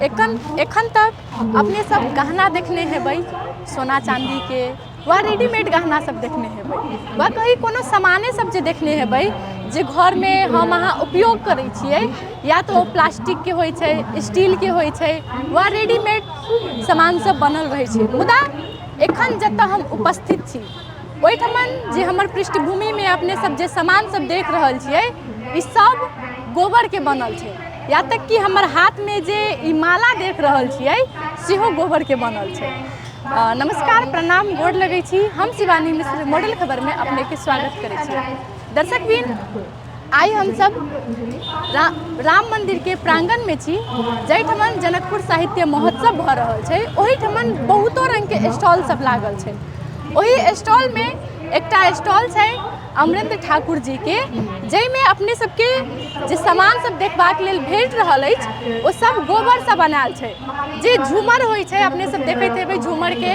एखन एखन तक अपने सब गहना देखने हेबै सोना चाँदीके वा रेडीमेड गहना सब देखने हेबै वा कहीं कोनो सामाने सब जे देखने हेबै जे घरमे हम अहाँ उपयोग करै छियै, या तऽ ओ प्लास्टिकके होइ छै, स्टीलके होइ छै वा रेडीमेड सामान सब बनल रहै छै। मुदा एखन जतऽ हम उपस्थित छी ओहिठमन जे हमर पृष्ठभूमिमे अपने सब जे सामान सब देख रहल छियै, ई सब गोबरके बनल छै। या तक कि हमर हाथमे जे ई माला देख रहल छियै सेहो गोबरके बनल छै। नमस्कार, प्रणाम, गोर लगै छी। हम शिवानी मिश्र मॉडल खबरमे अपनेके स्वागत करै छी। दर्शक बिन, आइ हमसब राम मन्दिरके प्राङ्गणमे छी, जाहिठमन जनकपुर साहित्य महोत्सव भऽ रहल छै। ओहिठमन बहुतो रङ्गके स्टॉल सब लागल छै। ओहि स्टॉलमे एकटा स्टॉल छै अमरेंद्र ठाकुर जीके, जाहिमे अपने सबके जे सामान सब देखबाक लेल भेट रहल अछि ओ सब गोबरसँ बनायल छै। जे झूमर होइ छै, अपने सब देखैत हेबै झूमरके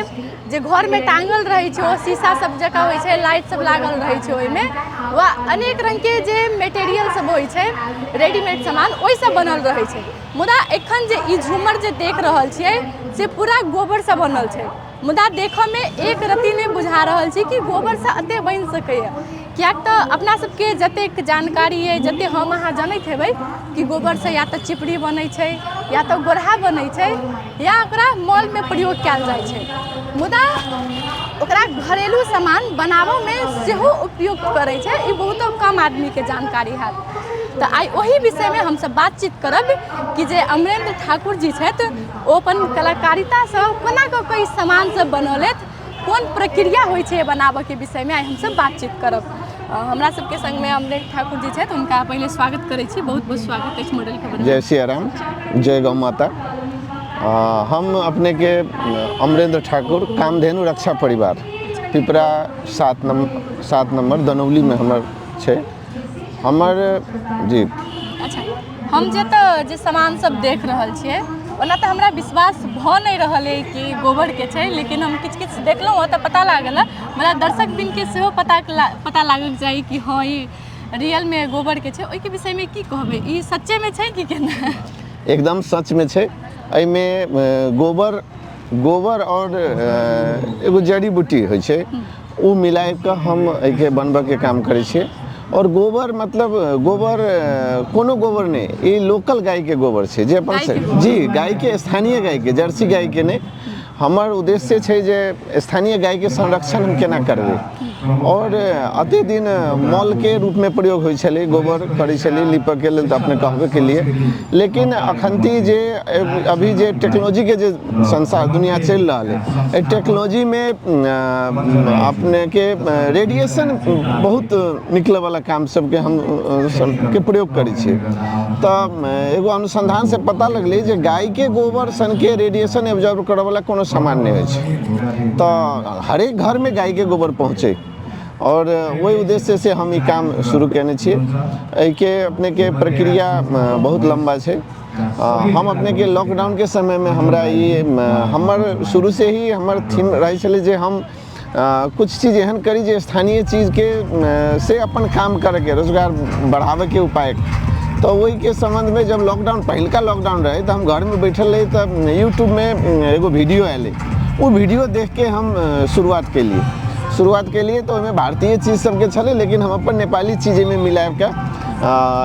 जे घरमे टाँगल रहै छै, ओ शीशा सब जकाँ होइ छै, लाइट सब लागल रहै छै ओहिमे, वा अनेक रङ्गके जे मेटेरियल सब होइ छै, रेडीमेड सामान ओहिसँ बनल रहै छै। मुदा एखन जे ई झूमर जे देख रहल छियै से पूरा गोबरसँ बनल छै। मुदा देखऽमे एक रत्ती नहि बुझा रहल छै कि गोबरसँ एतेक बनि सकैए, किएक तऽ अपना सबके जतेक जानकारी अइ, जतेक हम अहाँ जनैत हेबै कि गोबरसँ या तऽ चिपड़ी बनै छै, या तऽ गोरहा बनै छै, या ओकरा मलमे प्रयोग कयल जाइ छै। मुदा ओकरा घरेलू सामान बनाबऽमे सेहो उपयोग करै छै, ई बहुतो कम आदमीके जानकारी हैत। तऽ आइ ओही विषयमे हमसब बातचीत करब कि जे अमरेन्द्र ठाकुर जी छथि ओ अपन कलाकारितासँ कोना कऽ कऽ ई सामान सब बनौलथि, कोन प्रक्रिया होइ छै बनाबऽके विषयमे आइ हमसब बातचीत करब। हमरा सबके संगमे अमरेन्द्र ठाकुर जी छथि, हुनका पहिले स्वागत करै छी। बहुत बहुत स्वागत अछि मॉडल खबर। जय सियाराम, जय गौ माता। हम अपनेके अमरेंद्र ठाकुर, कामधेनु रक्षा परिवार, पिपरा 7 नंबर दनौलीमे हमर छै हमर जी। अच्छा, हम जे तऽ जे सामान सब देख रहल छियै, ओना तऽ हमरा विश्वास भऽ नहि रहल अइ कि गोबरके छै, लेकिन हम किछु किछु देखलहुँ हँ तऽ पता लागल हँ। मुदा दर्शक बिनके सेहो पता लागक चाही कि हँ, ई रियलमे गोबरके छै। ओहिके विषयमे की कहबै, ई सच्चेमे छै कि केना? एकदम सचमे छै। एहिमे गोबर आओर एगो जड़ी बूटी होइ छै, ओ मिलाए कऽ हम एहिके बनबऽके काम करै छियै। आओर गोबर मतलब गोबर कोनो गोबर नहि, ई लोकल गायके गोबर छै जे अपन गायके गोबर। जी, गायके, स्थानीय गायके, जर्सी गायके नहि। हमर उद्देश्य छै जे स्थानीय गायके संरक्षण हम केना करबै। आओर अते दिन मलके रूपमे प्रयोग होइ छलै, गोबर करै छलै लीपऽके लेल तऽ अपने कहबे केलिए, लेकिन अखनती जे अभी जे टेक्नोलॉजीके जे संसार दुनिया चलि रहल है, एहि टेक्नोलॉजीमे अपनेके रेडिएशन बहुत निकलऽवला काम सबके हम के प्रयोग करै छियै। तऽ एगो अनुसन्धानसँ पता लगलै जे गायके गोबर सनके रेडिएशन एब्जॉर्ब करऽवला कोनो सामान नहि होइ छै। तऽ हरेक घरमे गायके गोबर पहुँचै आओर ओहि उद्देश्यसँ हम ई काम शुरू कयने छियै। एहिके अपनेके प्रक्रिया बहुत लम्बा छै। हम अपनेके लॉकडाउनके समयमे हमरा ई हमर शुरूसँ ही हमर थीम रहै छलै जे हम कुछ चीज एहन करी जे स्थानीय चीजके से अपन काम करैके, रोजगार बढ़ाबैके उपाय। तऽ ओहिके सम्बन्धमे जब लॉकडाउन, पहिलका लॉकडाउन रहै, तऽ हम घरमे बैठल रही, तऽ यूट्यूबमे एगो वीडियो अयलै। ओ वीडियो देखके हम शुरुआत केलिए। तऽ ओहिमे भारतीय चीज सबके छलै, लेकिन हम अपन नेपाली चीज एहिमे मिलाके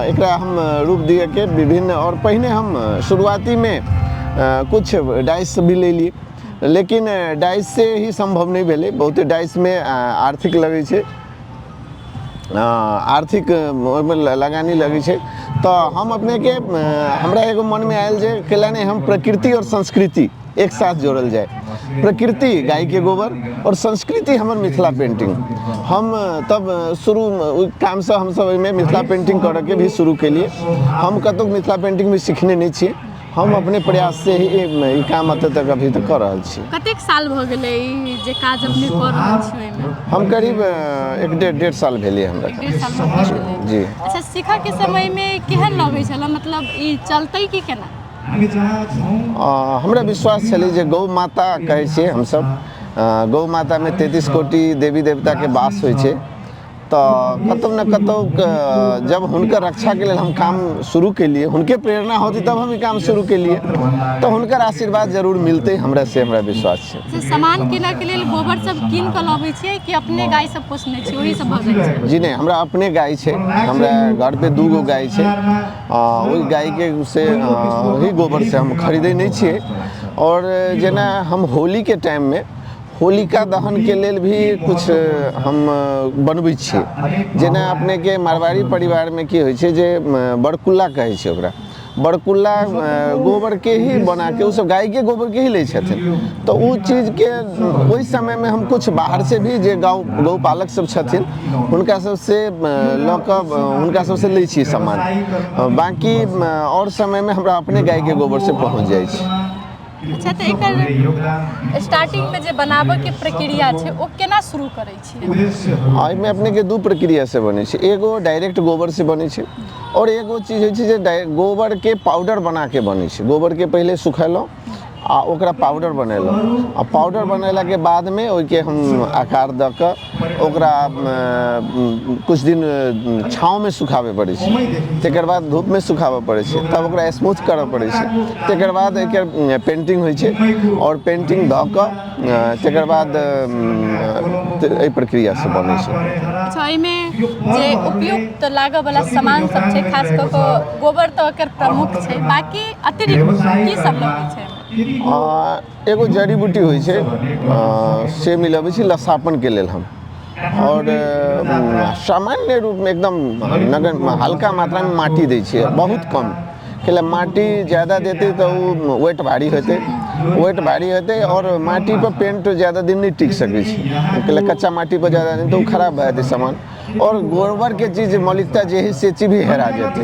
एकरा हम रूप दिएके विभिन्न। आओर पहिने हम शुरुआतीमे कुछ डाइस भी लेलिए, लेकिन डाइस से ही सम्भव नहि भेलै। बहुते डाइसमे आर्थिक लगै छै, आर्थिक ओहिमे लगानी लगै छै। तऽ हम अपनेके हमरा एगो मनमे आयल जे कैला नहि हम प्रकृति आओर संस्कृति एक साथ जोड़ल जाय। प्रकृति गायके गोबर आओर संस्कृति हमर मिथिला पेंटिंग। हम तब शुरू ओहि कामसँ हमसब ओहिमे मिथिला पेंटिंग करऽके भी शुरू केलिए। हम कतहु मिथिला पेंटिंग भी सिखने नहि छियै, हम अपने प्रयाससँ ही ई काम एतऽ तक अभी तक कऽ रहल छी। कतेक साल भऽ गेलै ई जे काज अपने कऽ रहल छी ओहिमे? हम करीब एक डेढ़ साल भेलै हमरा। 1.5 साल भऽ गेलै। जी। अच्छा, सीखऽके समयमे केहन लगै छलै, मतलब ई चलतै कि केना? हमरा विश्वास छलै जे गौ माता कहै छियै हमसब, गौ मातामे 33 कोटि देवी देवताके वास होइ छै। तऽ कतहु ने कतहु जब हुनकर रक्षाके लेल हम काम शुरू केलिए, हुनके प्रेरणा होती तब हम ई काम शुरू केलिए, तऽ हुनकर आशीर्वाद जरूर मिलतै हमरा, से हमरा विश्वास छै। से सामान किनऽके लेल गोबर सब कीन कऽ लबै छियै कि अपने गाय सब पोसने छियै ओही सब भऽ जाइ छै? जी नहि, हमरा अपने गाय छै, हमरा घर पे 2 गो गाय छै। ओहि गायके से ओही गोबरसँ हम खरीदै नहि छियै। आओर जेना हम होलीके टाइममे होलिका दहनके लेल भी कुछ हम बनबै छियै। जेना अपनेके मारवाड़ी परिवारमे की होइ छै जे बड़कुल्ला कहै छै ओकरा, बड़कुल्ला गोबरके ही बनाके ओसभ गायके गोबरके ही लै छथिन। तऽ ओ चीजके ओहि समयमे हम कुछ बाहरसँ भी जे गौ गौपालक सब छथिन, हुनका सबसँ लऽ कऽ हुनका सबसँ लै छियै सामान। बाँकी आओर समयमे हमरा अपने गायके गोबरसँ पहुँच जाइ छै। अच्छा, तऽ एकर स्टार्टिंगमे जे बनाबऽके प्रक्रिया छै, ओ केना शुरू करै छियै? एहिमे अपनेके दू प्रक्रियासँ बनै छै। एगो डायरेक्ट गोबरसँ बनै छै आओर एगो चीज होइ छै जे गोबरके पाउडर बनाके बनै छै। गोबरके पहिले सुखेलहुँ आ ओकरा पाउडर बनेलहुँ आ पाउडर बनेलाके बादमे ओहिके हम आकार दऽ कऽ ओकरा कुछ दिन छाँवमे सुखाबे पड़ै छै, तकर बाद धूपमे सुखाबऽ पड़ै छै, तब ओकरा स्मूथ करऽ पड़ै छै। तकर बाद एकर पेंटिंग होइ छै आओर पेंटिंग दऽ कऽ तकर बाद एहि प्रक्रियासँ बनै छै। अच्छा, एहिमे जे उपयुक्त लागऽ वला सामान सब छै, खास कऽ कऽ गोबर तऽ एकर प्रमुख छै, बाकी अतिरिक्त की सब लगै छै? एगो जड़ी बूटी होइ छै, से मिलबै छी लसापनके लेल हम। आओर सामान्य रूपमे एकदम नगण्य हल्का मात्रामे माटी दै छियै, बहुत कम। कैला माटी ज्यादा देतै तऽ ओ वेट भारी हेतै, वेट भारी हेतै आओर माटी पर पेंट ज्यादा दिन नहि टिक सकै छै। कैला कच्चा माटी पर ज्यादा दिन तऽ ओ खराब भए जेतै सामान। आओर गोबरके चीज मौलिकता जे हइ से चीज भी हेरा जेतै।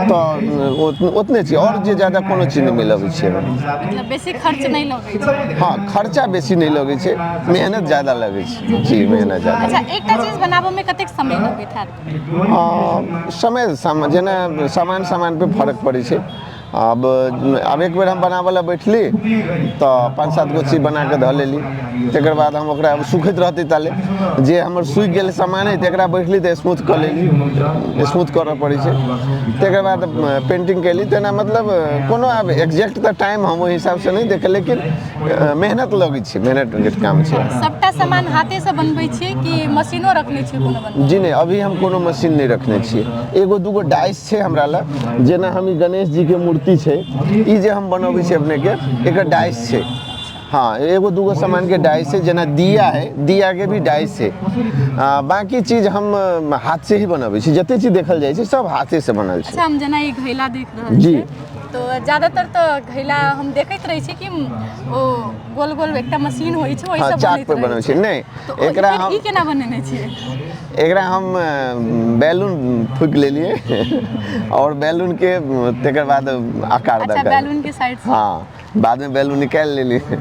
तऽ ओतने चीज, आओर जे ज्यादा कोनो चीज नहि मिलबै छियै। मतलब बेसी खर्च नहि लगै छै? हँ, खर्चा बेसी नहि लगै छै, मेहनत ज्यादा लगै छै जी, मेहनत ज्यादा। अच्छा, एकटा चीज बनाबऽमे कतेक समय लगैत हैत? समय जेना सामान सामान पे फरक पड़ै छै। आब आब एक बेर हम बनाबऽ लए बैठली तऽ पाँच सात गो चीज बना कऽ धऽ लेली। तकर बाद हम ओकरा सुखैत रहतै ताले जे हमर सूखि गेल सामान हइ, तकरा बैठली तऽ स्मूथ कऽ लेली। स्मूथ करऽ पड़ै छै, तकर बाद पेंटिंग कयली। तेना मतलब कोनो आब एग्जैक्ट तऽ टाइम हम ओहि हिसाबसँ नहि देखल, लेकिन मेहनत लगै छै, मेहनत काम छै। सबटा सामान हाथेसँ बनबै छियै कि मशीनो रखने छियै कोनो बनबै? जी नहि, अभी हम कोनो मशीन नहि रखने छियै। एगो दूगो डाइस छै हमरा लग। जेना हम ई गणेश जीके मूर्ति छै, ई जे हम बनबै छियै अपनेके, एकर डाइस छै। हँ, एगो दूगो सामानके डाइस छै। जेना दिया है, दियाके भी डाइस छै। बाकी चीज हम हाथ से ही बनबै छी। जते चीज देखल जाइ छै, सब हाथे से बनल छै। अच्छा, हम जेना ई घैला देख रहल छियै, तऽ ज्यादातर तऽ घैला हम देखैत रहै छी कि ओ गोल गोल एकटा मशीन होइ छै, ओहिसँ चाक बनैत पर रहै बनबै छै। नहि, तऽ एकरा फेर हम ई केना बनेने छियै? एकरा हम बैलून फूकि लेलियै आओर बैलूनके तकर बाद आकार दऽ कऽ। बैलून के साइड से? हँ, बादमे बैलून निकालि लेलियै।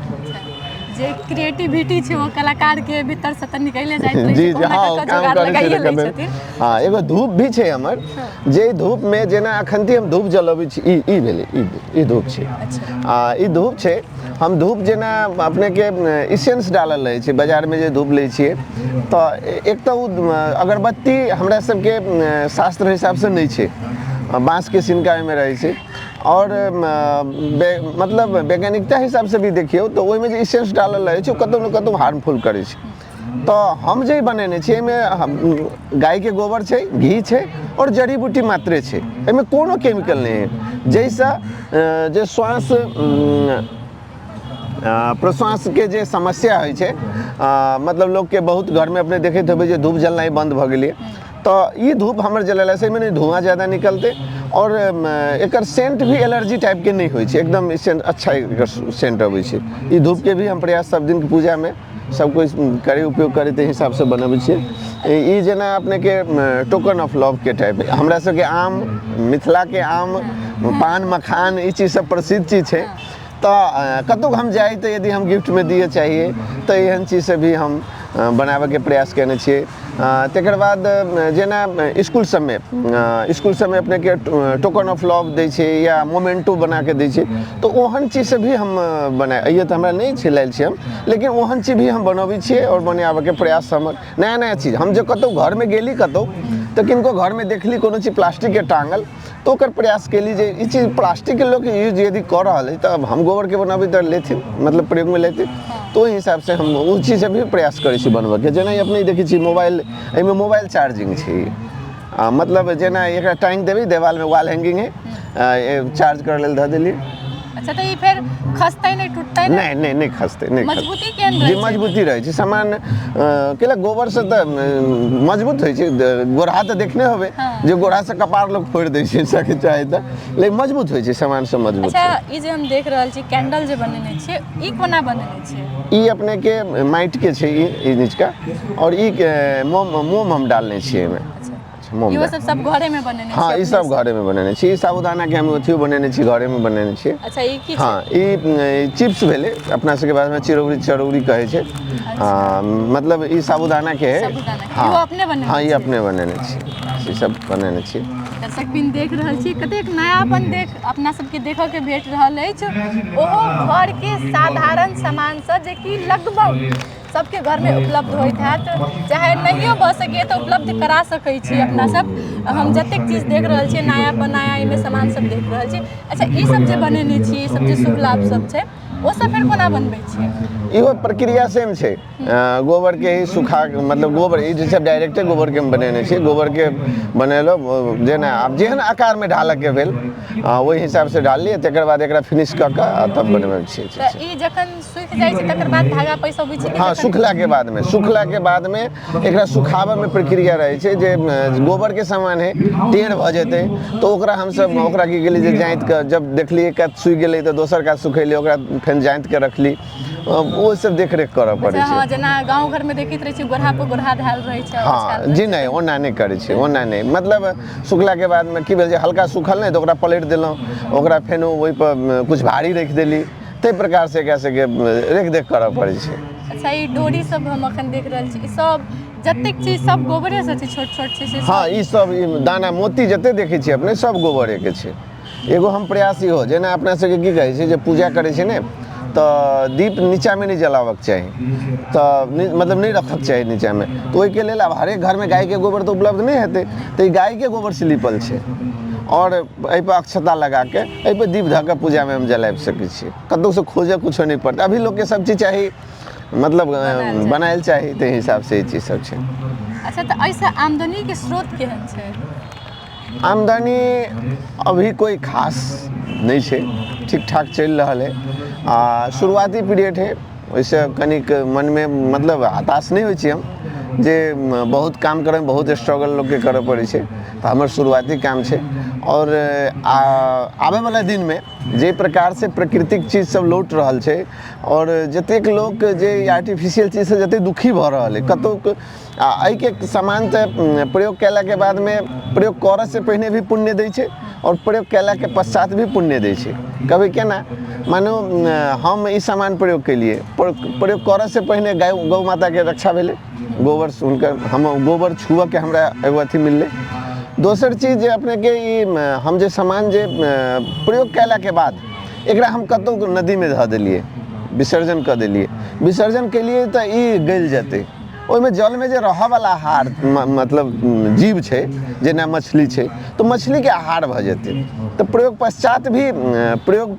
जे क्रिएटिविटी छै, ओ कलाकार के भीतर से तऽ निकले जाइत रहै जी छै। जी कहुना हँ, ओ कऽ काम जोगाड़ करै छै लगाइए तऽ लै कतौ छथिन। हँ, एगो धूप भी छै हमर, जे धूपमे जेना अखनती हम धूप जलबै छी, ई ई भेलै, ई ई धूप छै। आ ई धूप छै। हम धूप जेना अपनेके इसेंस डालल रहै छै, बाजारमे जे धूप लै छियै, तऽ एक तऽ ओ अगरबत्ती हमरा सबके शास्त्र हिसाबसँ नहि छै। बाँसके सिनका ओहिमे रहै छै। आओर मतलब वैज्ञानिकता हिसाबसँ भी देखियौ तऽ ओहिमे जे इसेंस डालल रहै छै, ओ कतहु ने कतहु हार्मफुल करै छै। तऽ हम जे बनेने छियै, एहिमे गायके गोबर छै, घी छै आओर जड़ी बूटी मात्रे छै। एहिमे कोनो केमिकल नहि है, जाहिसँ जे श्वास प्रश्वासके जे समस्या होइ छै, मतलब लोकके बहुत घरमे अपने देखैत हेबै जे धूप जलनाइ बन्द भऽ गेलै, तऽ ई धूप हमर जलेलासँ एहिमे नहि धुआँ ज्यादा निकलतै आओर एकर सेंट भी एलर्जी टाइपके नहि होइ छै। एकदम सेंट अच्छा एकर सेंट अबै छै। ई धूपके भी हम प्रयास सब दिनके पूजामे सब कोइ करै, उपयोग करै, ताहि हिसाबसँ बनबै छियै। ई जेना अपनेके टोकन ऑफ लवके टाइप। हमरा सबके आम, मिथिलाके आम, पान, मखान, ई चीज सब प्रसिद्ध चीज छै। तऽ कतहु हम जाइ तऽ यदि हम गिफ्टमे दिअ चाहिए तऽ एहन चीजसँ भी हम बनाबैके प्रयास केने छियै। तकर बाद जेना इसकुल सबमे, इसकुल सबमे अपनेके टोकन ऑफ लव दै छै या मोमेंटो बनाके दै छै, तऽ ओहन चीज सब भी हम बना, अइए तऽ हमरा नहि छै लायल छी हम, लेकिन ओहन चीज भी हम बनबै छियै आओर बनाबऽके प्रयास हमर नया नया चीज। हम जे कतहु घरमे गेली कतहु तऽ किनको घरमे देखली कोनो चीज प्लास्टिकके टाँगल, तऽ ओकर प्रयास केली जे ई चीज प्लास्टिकके लोक यूज यदि कऽ रहल है तऽ हम गोबरके बनाबी तऽ लेथिन, मतलब प्रयोगमे लेथिन। तऽ ओहि हिसाबसँ हम ओ चीज भी प्रयास करै छी बनबऽके। जेना अपने देखै छी मोबाइल, एहिमे मोबाइल चार्जिंग छै, मतलब जेना एकरा टाँगि देबै देवालमे, वॉल हैंगिंग है, चार्ज करै लेल धऽ देलियै। अच्छा, तऽ ई फेर खसतै नहि, टूटतै नहि? नहि नहि, नहि खसतै, नहि। मजबूती केहन जी रहै छै? मजबूती रहै छै सामान, केला गोबरसँ तऽ मजबूत होइ छै। गोरहा तऽ देखने होबै जे गोरहासँ कपार लोक फोड़ि दै छै सके चाहे तऽ, लेकिन मजबूत होइ छै सामान सब, मजबूत। अच्छा, ई जे हम देख रहल छी कैंडल जे बनेने छियै, ई कोना बनेने छियै? ई अपनेके माटिके छै, ई निचका, आओर ई मोम, मोम हम डालने छियै एहिमे। अच्छा, मोम इहो सब सब घरे में बनेने हँ, छियै ई सब अपने से? घरेमे बनेने छी। ई साबुदानाके हम अथियो बनेने छी, घरेमे बनेने छियै। अच्छा, ई की छै? हँ, ई चिप्स भेलै, अपना सबके बारेमे चिरौरी, चरौरी कहै छै। मतलब ई साबुदानाके है। साबुदाना के। हँ। इहो अपने बनेने हँ, ई छियै? अपने बनेने छी, ई सब बनेने छी। दर्शक बिन देख रहल छी कतेक नयापन देख अपना सबके देखऽ के भेट रहल अछि, ओहो घरके साधारण सामानसँ, जेकि लगभग सबके घरमे उपलब्ध होइत हैत, चाहे नहियो भऽ सकैए तऽ उपलब्ध करा सकै छी अपना सब। हम जतेक चीज देख रहल छियै नयापन, नया एहिमे सामान सब देख रहल छी। अच्छा, ई सब जे बनेने छी, ई सब जे शुभ लाभ सब छै, ओ सब फेर कोना बनबै छियै? इहो प्रक्रिया सेम छै, गोबरके ही सुखा, मतलब गोबर ई जे छै डायरेक्टे गोबरके हम बनेने छी। गोबरके बनेलहुँ, जेना आब जेहन आकारमे ढालऽके भेल ओहि हिसाबसँ ढाललियै, तकर बाद एकरा फिनिश कऽ कऽ आ तब बनबै छियै। तऽ ई जखन सूखि जाइ छै तकर बाद धागा पैसबै छी? हँ, सुखलाके बादमे एकरा सुखाबऽमे प्रक्रिया रहै छै जे गोबरके सामान है, टेढ़ भऽ जेतै, तऽ ओकरा हमसब ओकरा की केली जे जाँति कऽ जब देखलियै कात सूखि गेलै तऽ दोसर कात सुखेलियै, ओकरा फेर जाँति कऽ रखली, ओ सब देखरेख करऽ पड़ै अच्छा छै। हँ, जेना गाँव घरमे देखैत रहै छी गोरहा पर गोरहा धयल रहै छै। हँ जी, नहि, ओना नहि करै छै, ओना नहि। मतलब सुखलाके बादमे की भेल जे हल्का सुखल नहि तऽ ओकरा पलटि देलहुँ, ओकरा फेनो ओहिपर किछु भारी राखि देली, ताहि प्रकारसँ एकरा सबके रेख देख करऽ पड़ै छै। अच्छा, ई डोरी सब हम अखन देख रहल छी, ई सब जतेक चीज सब गोबरेसँ छै, छोट छोट छै से? हँ, ई सब ई दाना मोती जते देखै छियै अपने, सब गोबरेके छै। एगो हम प्रयास इहो, जेना अपना सबके की कहै छै जे पूजा करै छै ने तऽ दीप नीचाँमे नहि जलाबक चाही, तऽ मतलब नहि रखक चाही नीचाँमे, तऽ ओहिके लेल आब हरेक घरमे गायके गोबर तऽ उपलब्ध नहि हेतै, तऽ ई गायके गोबरसँ लीपल छै आओर एहिपर अक्षता लगाके एहिपर दीप धऽ कऽ पूजामे हम जलाबि सकै छियै। कतहुसँ खोजऽ कुछो नहि पड़तै। अभी लोकके सब चीज चाही, मतलब बनायल चाही। बनायल चाही, ताहि हिसाबसँ ई चीज सब छै। अच्छा, तऽ एहिसँ आमदनीके स्रोत केहन छै? आमदनी अभी कोइ खास नहि छै, ठीक ठाक चलि रहल है आ शुरुआती पीरियड है। ओहिसँ कनिक मनमे मतलब हताश नहि होइ छी हम जे बहुत काम करैमे बहुत स्ट्रगल लोकके करऽ पड़ै छै, तऽ हमर शुरुआती काम छै। आओर आबैवला दिनमे जाहि प्रकारसँ प्राकृतिक चीज सब लौट रहल छै आओर जतेक लोक जे आर्टिफिशियल चीजसँ जतेक दुखी भऽ रहल है कतहु, आ एहिके सामान तऽ प्रयोग कयलाके बादमे, प्रयोग करऽसँ पहिने भी पुण्य दै छै आओर प्रयोग कयलाके पश्चात भी पुण्य दै छै। कभी केना मानू हम ई सामान प्रयोग केलियै, प्रयोग करऽसँ पहिने गाय गौ माताके रक्षा भेलै, गोबर हुनकर हम गोबर छुअके हमरा एगो अथी मिललै। दोसर चीज जे अपनेके ई हम जे सामान जे प्रयोग कयलाके बाद एकरा हम कतहु नदीमे धऽ देलियै, विसर्जन कऽ देलियै, विसर्जन केलियै तऽ ई गलि जेतै। ओहिमे जलमे जे रहऽवला आहार मतलब जीव छै, जेना मछली छै, तऽ मछलीके आहार भऽ जेतै। तऽ प्रयोग पश्चात भी, प्रयोग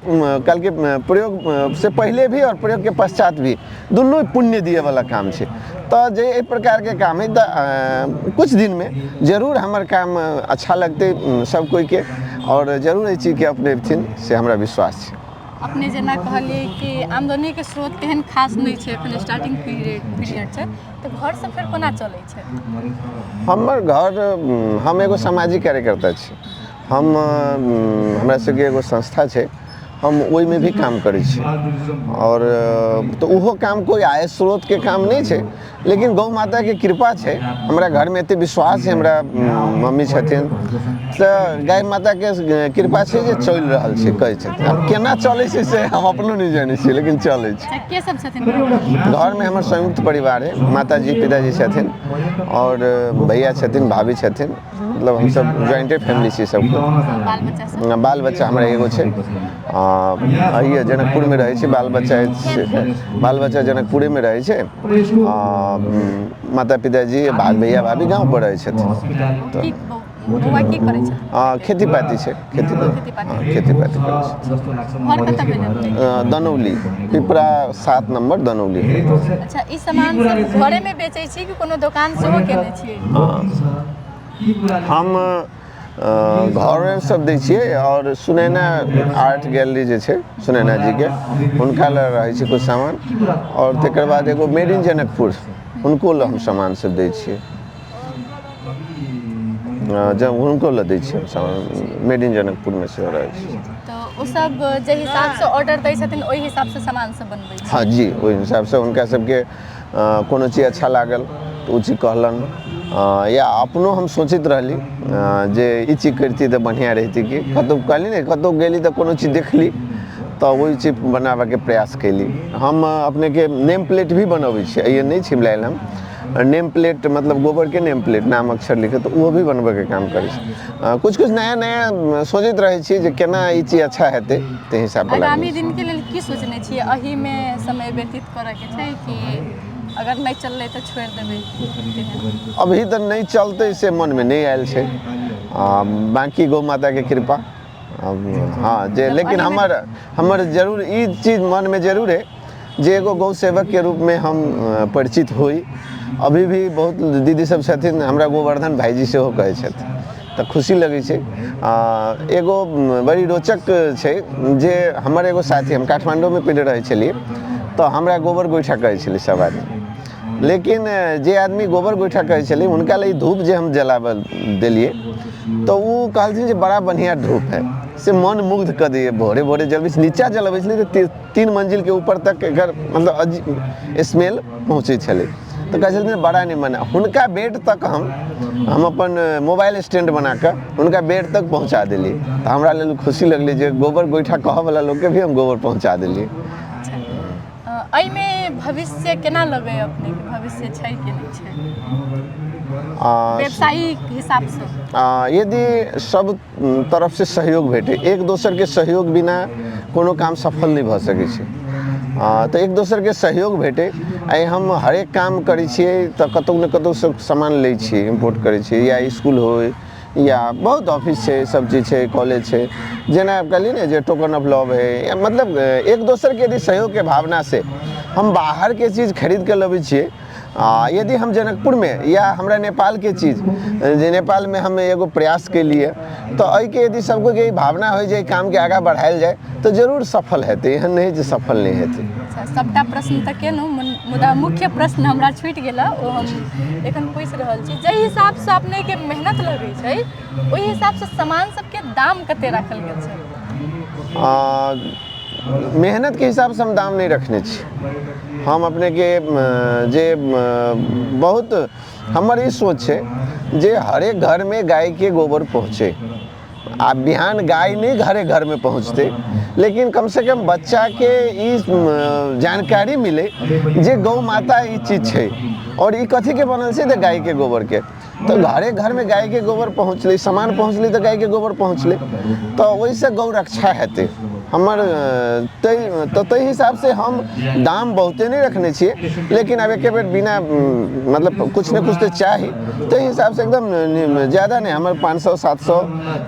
कहलकै, प्रयोग से पहिले भी आओर प्रयोगके पश्चात भी दुनू पुण्य दियऽवला काम छै। तऽ जे एहि प्रकारके काम हइ तऽ किछु दिनमे जरूर हमर काम अच्छा लगतै सब कोइके आओर जरूर एहि चीजके अपनेथिन, से हमरा विश्वास छै। अपने जेना कहलियै कि आमदनीके स्रोत तेहन खास नहि छै, एखन स्टार्टिंग पीरियड पीरियड छै, तऽ घर से फेर कोना चलै छै? हमर घर, हम एगो सामाजिक कार्यकर्ता छी। हम हमरा सबके एगो संस्था छै। हम ओहिमे भी काम करै छी। आओर तऽ ओहो काम कोइ आय स्रोतके काम नहि छै, लेकिन गौ माताके कृपा छै, हमरा घरमे एते विश्वास छै, हमरा मम्मी छथिन, तऽ गाय माताके कृपा छै जे चलि रहल छै। कहै छथिन आब केना चलै छै से हम अपनो नहि जानै छियै, लेकिन चलै छै। के सब छथिन घरमे? हमर संयुक्त परिवार है, माताजी पिताजी छथिन आओर भैया छथिन, भाभी छथिन, मतलब हमसब ज्वाइंटे फैमिली छी सबके। बाल बच्चा सब? बाल बच्चा हमरा एगो छै, अहिए जनकपुरमे रहै छै। बाल बच्चा छै, बाल बच्चा जनकपुरेमे रहै छै। माता पिताजी, भैया भाभी गाँव पर रहै छथिन। तऽ बौआ की करै छथिन? खेती पाती छै, खेती। खेती पाती करै छै। घर कतऽ भेल? दनौली, पिपरा 7 नम्बर दनौली। अच्छा, ई सामान सब घरेमे बेचै छी कि कोनो दोकान सेहो केने छियै? हम घरे सब दै छियै आओर सुनैना आर्ट गैलरी जे छै सुनैना जीके, हुनका लग रहै छै किछु सामान, आओर तकर बाद एगो मेड इन जनकपुर, हुनको लग हम सामान सब दै छियै। जब हुनको लग दै छियै सामान, मेड इन जनकपुरमे सेहो रहै छै। तऽ ओ सब जे हिसाबसँ ऑर्डर दै छथिन ओहि हिसाबसँ सामान सब बनबै छी? हँ जी, ओहि हिसाबसँ। हुनका सबके कोनो चीज अच्छा लागल तऽ ओ चीज कहलनि, या अपनो हम सोचैत रहली जे ई चीज करितियै तऽ बढ़िआँ रहितै। कि कतहु कहली ने, कतहु गेली तऽ कोनो चीज देखली तऽ ओहि चीज बनाबऽके प्रयास कयली। हम अपनेके नेम प्लेट भी बनबै छियै, ई नहि छिमलायल, हम नेम प्लेट मतलब गोबरके नेम प्लेट, नाम अक्षर लिखे, तऽ ओहो भी बनबैके काम करै छी। किछु किछु नया नया सोचैत रहै छी जे केना ई चीज अच्छा हेतै, ताहि हिसाबपर। आगामी दिनके लेल की सोचने छियै? एहिमे समय व्यतीत करऽके छै कि अगर नहि चललै तऽ छोड़ि देबै? अभी तऽ नहि चलतै से मनमे नहि आयल छै, बाँकी गौ माताके कृपा। हँ जे, लेकिन हमर हमर जरूर ई चीज मनमे जरूर है जे एगो गौ सेवकके रूपमे हम परिचित होइ। अभी भी बहुत दीदी सब छथिन, हमरा गोवर्धन भाईजी सेहो कहै छथिन, तऽ खुशी लगै छै। एगो बड़ी रोचक छै जे हमर एगो साथी, हम काठमाण्डूमे पहिले रहै छलियै तऽ हमरा गोबर गोइठा कहै छलै सब आदमी, लेकिन जे आदमी गोबर गोइठा कहै छलै हुनका लेल ई धूप जे हम जलाबऽ देलियै तऽ ओ कहलथिन जे बड़ा बढ़िआँ धूप है, से मन मुग्ध कऽ दैए। भोरे भोरे जलबै छी, नीचा जलबै छलियै तऽ 3 मंजिलके ऊपर तक एकर मतलब स्मेल पहुँचै छलै, तऽ कहै छलथिन बड़ा निमन। हुनका बेड तक हम अपन मोबाइल स्टैंड बनाकऽ हुनका बेड तक पहुँचा देलियै, तऽ हमरा लेल खुशी लगलै जे गोबर गोइठा कहऽवला लोकके भी हम गोबर पहुँचा देलियै। एहिमे भविष्य केना लगैए अपनेके? भविष्य छै कि नहि छै व्यवसायिक हिसाबसँ? यदि सब तरफसँ सहयोग भेटै, एक दोसरके सहयोग बिना कोनो काम सफल नहि भऽ सकै छै, तऽ एक दोसरके सहयोग भेटै। आइ हम हरेक काम करै छियै तऽ कतहु ने कतहु सब सामान लै छियै, इम्पोर्ट करै छियै, या इसकुल होइ या बहुत ऑफिस छै, सब चीज छै, कॉलेज छै, जेना कहलियै ने जे टोकन ऑफ लव है, या मतलब एक दोसरके यदि सहयोगके भावनासँ हम बाहरके चीज खरीद कऽ लबै छियै, यदि हम जनकपुरमे या हमरा नेपालके चीज जे नेपालमे हम एगो प्रयास केलियै, तऽ एहिके यदि सबके ई भावना होइ जे एहि कामके आगाँ बढ़ायल जाय तऽ जरूर सफल हेतै, एहन नहि जे सफल नहि हेतै। अच्छा, सभटा प्रश्न तऽ केलहुँ, मुदा मुख्य प्रश्न हमरा छूटि गेल, ओ हम एखन पूछि रहल छी। जाहि हिसाबसँ अपनेके मेहनत लगै छै ओहि हिसाबसँ सामान सबके दाम कते राखल गेल छै? मेहनतके हिसाबसँ हम दाम नहि रखने छी। हम अपनेके जे बहुत हमर ई सोच छै जे हरेक घरमे गायके गोबर पहुँचै। आ बिहान गाय नहि घरे घरमे पहुँचतै, लेकिन कमसँ कम बच्चाके ई जानकारी मिलै जे गौ माता ई चीज छै आओर ई कथीके बनल छै, तऽ गायके गोबरके। तऽ घरे घरमे गायके गोबर पहुँचलै, सामान पहुँचलै तऽ गायके गोबर पहुँचलै, तऽ ओहिसँ गौ रक्षा हेतै। हमर तऽ ताहि हिसाबसँ हम दाम बहुते नहि रखने छियै, लेकिन आब एके बेर बिना मतलब किछु ने किछु तऽ चाही, ताहि हिसाबसँ एकदम ज्यादा नहि। हमर 500 700,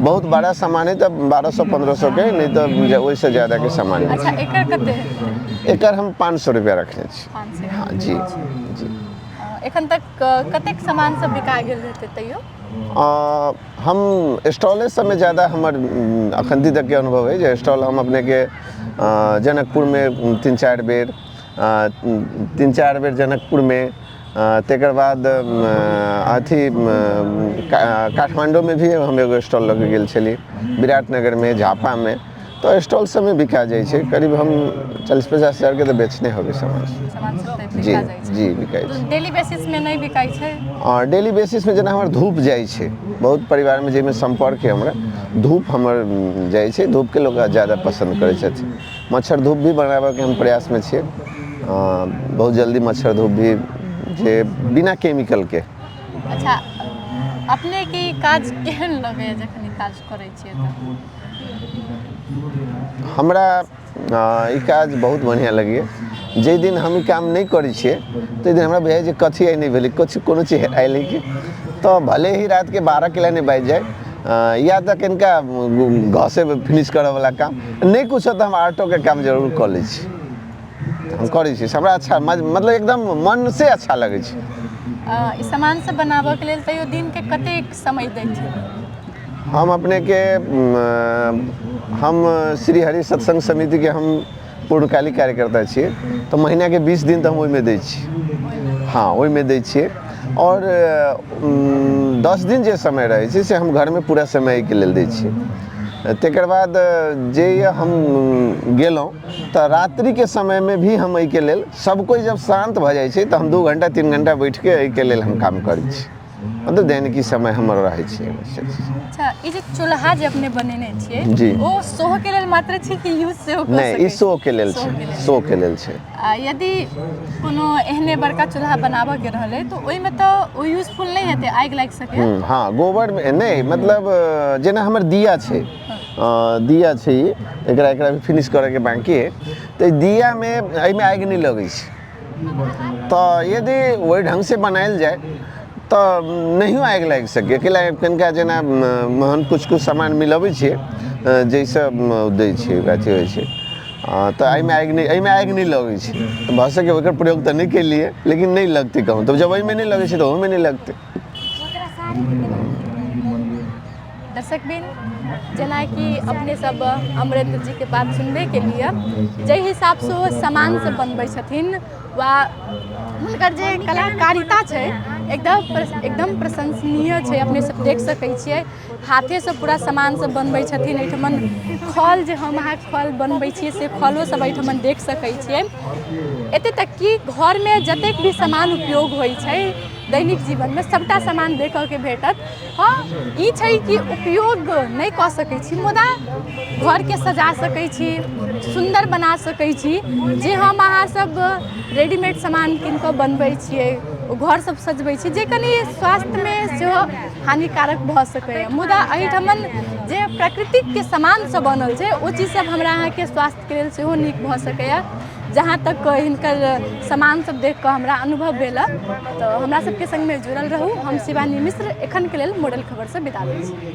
बहुत बड़ा सामान है तऽ 1200 1500 के, नहि तऽ ओहिसँ ज्यादाके सामान नहि। अच्छा, एकर कते हेतै? एकर हम 500 रुपैआ रखने छी। 500? हँ जी जी। एखन तक कतेक सामान सब बिका गेल हेतै तैयो? हम स्टॉले सबमे ज्यादा, हमर अखन तकके अनुभव है जे स्टॉल हम अपनेके जनकपुरमे 3-4 बेर, 3-4 बेर जनकपुरमे, तकर बाद अथी काठमाण्डूमे भी हम एगो स्टॉल लऽ के गेल छलियै, विराटनगरमे, झापामे, तऽ स्टॉल सबमे बिका जाइ छै। करीब हम 40-50 हजारके तऽ बेचने होबै सामान। सामान सब तऽ जी बिका जाइ छै। जी, बिकाइ छै। डेली बेसिसमे नहि बिकाइ छै? आ डेली बेसिसमे जेना हमर धूप जाइ छै, बहुत परिवारमे जाहिमे सम्पर्क है हमरा, धूप हमर जाइ छै। धूपके लोक ज्यादा पसन्द करै छथिन। मच्छर धूप भी बनाबऽके हम प्रयासमे छियै। बहुत जल्दी मच्छर धूप भी जे बिना केमिकलके। अच्छा, अपनेके ई काज केहन लगैए जखन ई काज करै छियै तऽ? हमरा ई काज बहुत बढ़िआँ लगैए। जाहि दिन हम ई काम नहि करै छियै ताहि दिन हमरा बुझाइ जे कथी आइ नहि भेलै, किछु कोनो चीज आयल कि। तऽ भले ही रातिके 12 किला नहि बाजि जाय, या तऽ कनिका घसे फिनिश करऽवला काम नहि किछो, तऽ हम आर्टोके काम जरूर कऽ लै छी। हम करै छी, हमरा अच्छा मतलब एकदम मनसँ अच्छा लगै छै। ई सामान सब बनाबऽके लेल तैयो दिनके कतेक समय दैत हेबै? हम अपनेके हम श्री हरि सत्संग समितिके हम पूर्णकालिक कार्यकर्ता छियै, तऽ महीनाके 20 दिन तऽ हम ओहिमे दै छी। हँ, ओहिमे दै छियै। आओर 10 दिन जे समय रहै छै से हम घरमे पूरा समय एहिके लेल दै छियै। तकर बाद जे हम गेलहुँ तऽ रात्रिके समयमे भी हम एहिके लेल, सब कोइ जब शान्त भऽ जाइ छै तऽ हम 2 घण्टा 3 घण्टा बैठके एहिके लेल हम काम करै छी। मतलब दैनिकी समय हमर रहै छै। अच्छा, ई जे चूल्हा जे अपने बनेने छियै जी। ओ शो के लेल मात्र छै कि यूज सेहो कऽ नहि, सकै ई शो के लेल शो छै। के लेल। शो के लेल छै। आ यदि कोनो एहने बड़का चूल्हा बनाबऽके रहलै तऽ ओहिमे तऽ ओ यूजफुल नहि हेतै, आगि लागि सकैए। हँ, गोबरमे नहि, मतलब जेना हमर दिया छै, दिया छै ई, एकरा एकरा भी फिनिश करैके बाँकी है, तऽ दियामे एहिमे आगि नहि लगै छै। तऽ यदि ओहि ढङ्गसँ बनायल जाय तऽ नहियो आगि लागि सकैए। कैला कनिका जेना हम किछु किछु सामान मिलबै छियै जाहिसँ दै छियै, अथी होइ छै, तऽ एहिमे आगि नहि, एहिमे आगि नहि लगै छै। तऽ भऽ सकैए ओकर प्रयोग तऽ नहि केलियै, लेकिन नहि लगतै कहूँ। तऽ जब एहिमे नहि लगै छै तऽ ओहोमे नहि लगतै। दर्शकबिन, जेनाकि अपने सब अमरेंद्र जी के बात सुनबे के लिए, जाहि हिसाबसँ ओ सामान सब बनबै छथिन वा हुनकर जे कलाकारिता छै एकदम प्रशंसनीय छै। अपने सब देख सकै छियै, हाथेसँ पूरा सामान सब बनबै छथिन। एहिठमन खल जे हम अहाँ खल बनबै छियै से खलो सब एहिठमन देख सकै छियै। एते तक कि घरमे जतेक भी सामान उपयोग होइ छै दैनिक जीवनमे सबटा सामान देखऽके भेटत। हँ, ई छै कि उपयोग नहि कऽ सकै छी, मुदा घरके सजा सकै छी, सुन्दर बना सकै छी। जे हम अहाँ सब रेडीमेड सामान कीन कऽ बनबै छियै, ओ घर सब सजबै छी, जे कनि स्वास्थ्यमे सेहो हानिकारक भऽ सकैए, मुदा एहिठमन जे प्रकृतिके सामानसँ बनल छै ओ चीज सब हमरा अहाँके स्वास्थ्यके लेल सेहो नीक भऽ सकैए। जहाँ तक हिनकर सामान सब देख कऽ हमरा अनुभव भेल। तऽ हमरा सबके संगमे जुड़ल रहू। हम शिवानी मिश्र एखनके लेल मॉडल खबरसँ विदा लै छी।